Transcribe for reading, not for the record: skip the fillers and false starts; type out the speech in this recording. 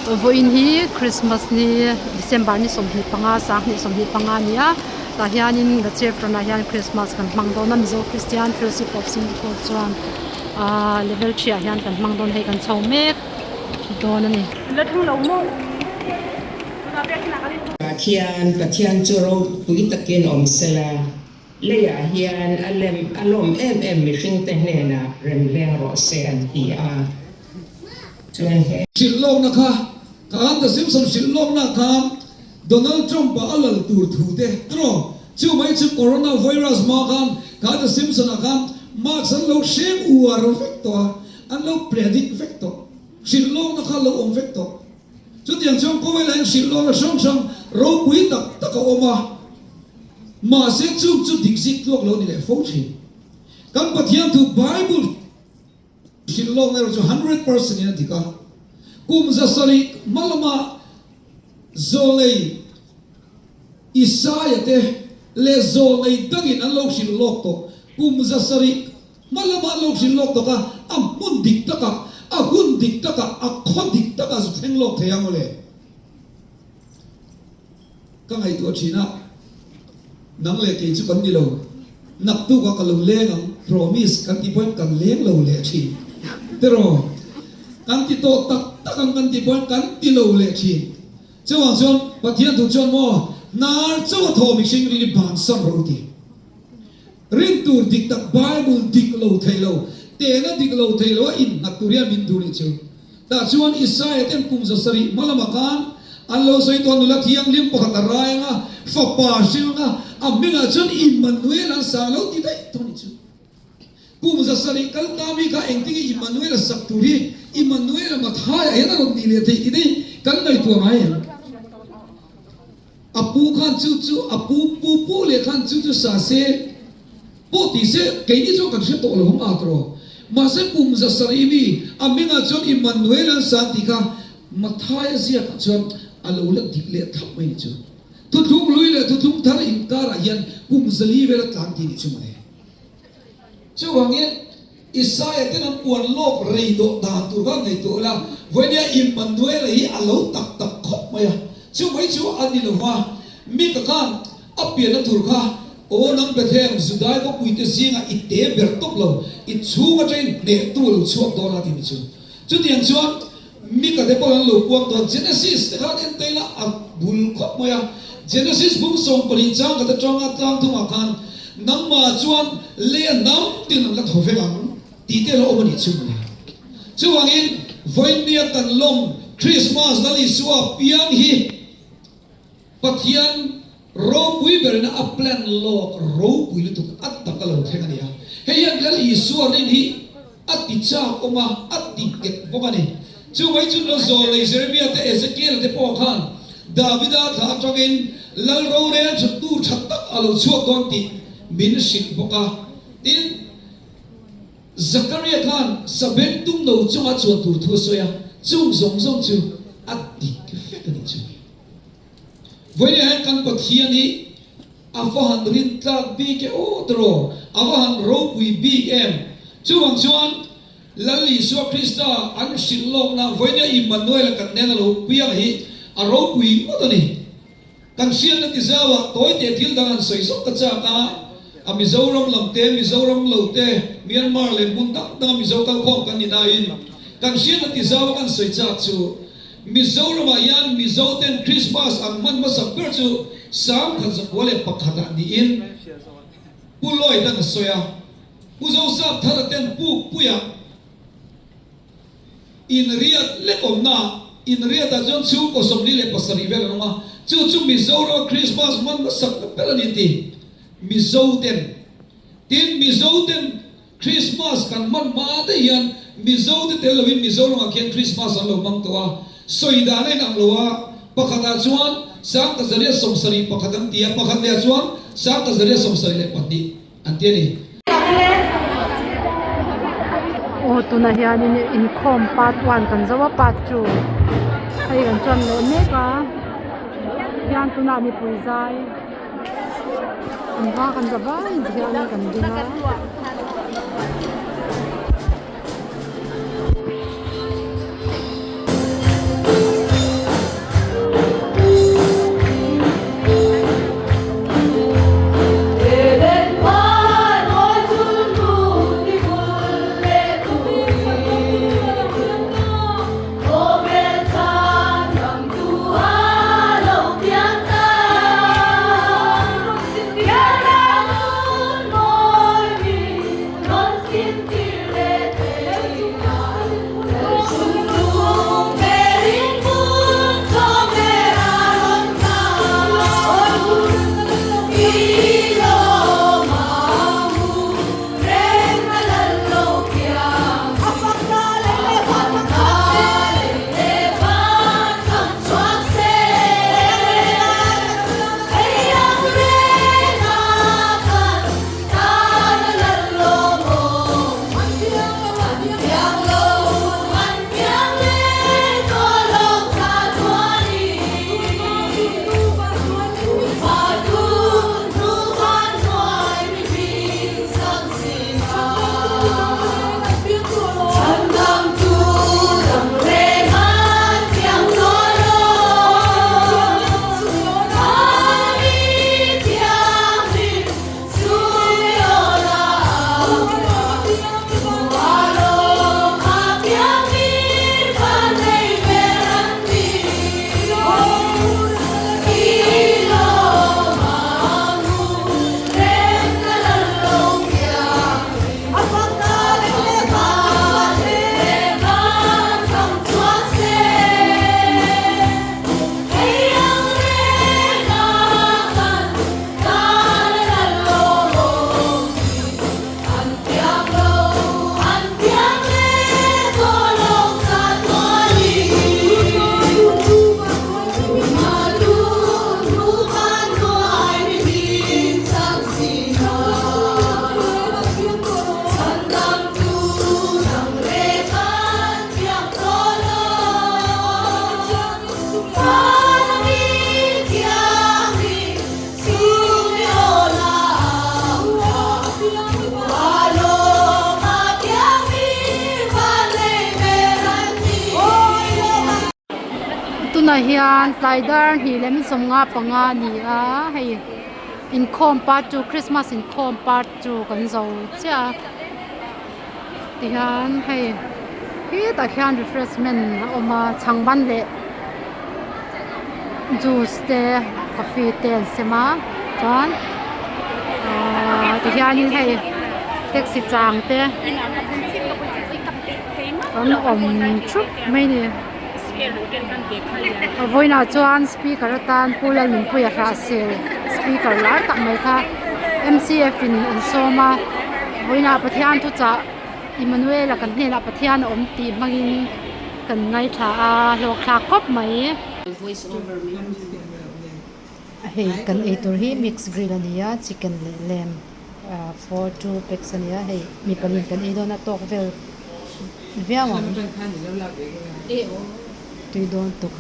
Vawiin hi Christmas ni December ni 25 2025 a ni a tah hianin the chevron ah hian Christmas kan hmang dawn a Mizo Christian Fellowship of Singapore chuan ahh level three ah hian kan hmang dawn hei kan chho mek dawn a ni. Khian Pathian chu ropui takin awm sela. Leiah hian a lem a lawm em em mihringte hnenah rem leng rawh se an ti a. Chuan he. Hrilh lawkna kha khan The Simpsons hrilh lawkna khan Donald Trump-a a lal tur thu te tiraw? Chu mai chu Corona virus hma khan kha The Simpsons-ah khan mask an lo hreng uar vek tawh a, an lo predict vek tawh. Hrilh lawkna kha a lo awm vek tawh. Chutiang chuan khawvelah hian hrilh lawkna hrang hrang ropui tak tak a awm a. Mahse chung chu dik zik tluak lo ni leh fo thin. Kan Pathian thu Bible hrilh lawkna erawh chu 100% in a dik a. Kum 700 hma lama zawlei Isaia te leh zawlei dangin an lo hrilh lawk tawh kum 700 hma lama an lo hrilh lawk tawh kha a hmun dik takah, a hun dik takah, a khaw dik takah zu thleng lawk thei ang mawle. Ka ngaihtuah thin a, nang leh kei chu kan ni lo, naktukah ka lo leng ang, promise kan ti pawhin kan leng lo leh thin tiraw? Kan ti tawh tak tak ang kan ti pawhin kan ti lo leh thin. Chuvang chuan Pathian thu chuan maw, hnar chauh a thaw mihring rin i bansan rawh u ti. Rin tur dik tak Bible dik lo thei lo, tehna dik lo thei lo a innghat tur hian min duh nih chu. Tah chuan Isaia ten kum 700 hma lamah khan an lo sawi tawh nula thianghlim pakhat a rai anga fapa hrilh anga a hmingah chuan Immanuel an sang lo ti daih tawh nih chu. Kum 700 kal ta mi kha engtinge Immanuel a sak tur hi Immanuel a Mathaiah hian a rawn nih leh theih ti daih kan ngaihtuah ngai em? A pu khan chu chu a pu pu pu leh khan chu chu sa se pawh ti se keini chuan kan hre tawh lo ang at rawh. Mahse kum 700 mi a hmingah chuan Immanuel an sa tih kha Mathaia ziakah chuan a lo la dik leh thlap mai ni chu. Thuthlung hlui leh thuthlung thar inkarah hian kum 400 vel a tlan tih ni chu mawle. Chuvangin, Isaia ten an puan lawk rei dawh dan tur kha ngaihtuah ila, vawinia Immanuela hi a lo tak tak khawp mai a, chu mai chu a ni lo va, Mika khan a pianna tur kha, Aw nang Bethlehem, Judai khawpuite zingah i te ber tawp lo, i chhung atangin hnehtu a lo chhuak dawn a ti ni chu. Chutiang chuan Mika te pawh an lo puang dawn, Genesis te khan en taila a bul khawp mai a, Genesis bung 12 chang khat atanga tlang thungah khan nangmah chuan lei a nam tin an la thaw vek ang tih te lo awm a nih chu mawle. Chuvangin vawiinnia kan lawm Christmas Lal Isua piang hi Pathian ropui berina a plan lawk ropui lutuk a tak a lo thleng a ni a. Hei hian Lal Isua rin hi a ti chak awm a, a ti nghet bawk a ni. Chu mai chu lo zawlnei Jeremia te Ezekiel te pawh khan Davida thla atangin Lal rorel thattu tha tak a lo chhuak dawn tih min hrilh bawk a. Tin, Zakaria khan sabeng tum lo chunga chuan tur thu a sawi a, chung zawng zawng chu a dik vek a ni chu. Vawiin hian kan Pathian hi a va han rin tlak bik e aw tiraw, a va han ropui bik em? Chuvang chuan Lal Isua Krista an hrilh lawkna vawiin Immanuel kan nen a lo piang hi a ropui ngawt a ni. Kan hriatna ti zauah tawi teh thil dang an sawi zawk ta chak a, a Mizoram lam te, Mizoram lo te, Myanmar leh hmun dang danga Mizo kalkhawm kan ni nain kan hriatna ti zauah kan sawi chak chu Mizoramah hian Mizo ten Christmas an hman hmasak ber chu 1901 ah niin Pu Lloyd an a sawi a, Pu Zosap Thara ten Puk Puia inriat lek awmna inriatah chuan chhungkaw 47 vel an awm a, chu chu Mizorama Christmas hman hmasak na ber a ni ti Mizo ten tin Mizo ten Christmas kan hman hma daih hian Mizo te tel loin Mizoramah khian Christmas an lo hmang tawh a, sawi dan a inang lo a, pakhatah chuan 1971 an ti a, pakhat lehah chuan 1972 an ti a ni. Aw tunah hianin inkhawm part one kan zo a part two hei kan chuan leh mek a hian tunah mipui zai. An va kan za vai hian kan ding a. Tunah hian tlai dar hnih leh min 55 a ni a hei inkhawm part chu Christmas inkhawm part chu kan zo chiah a tihian hei hetah khian refreshment a awm a chhang ban leh juice te coffee te an sem a chuan ahh tihianin hei taxi chang te an awm thup mai a ni vawiinah chuan speaker atan Pu Lalnunpuia hrahsel speaker lar tak mai kha M C F in an sawm a vawiinah Pathian thuchah Immanuel-a kan hnenah Pathian a awm tih hmangin kan ngaithla a hlawkthlak khawp mai. Hei kan eitur hi mix grill a ni a chicken leh lamb 4 2 packs a ni a hei mi pahnih kan ei dawn a tawk vel viau ang tui dawn tuk.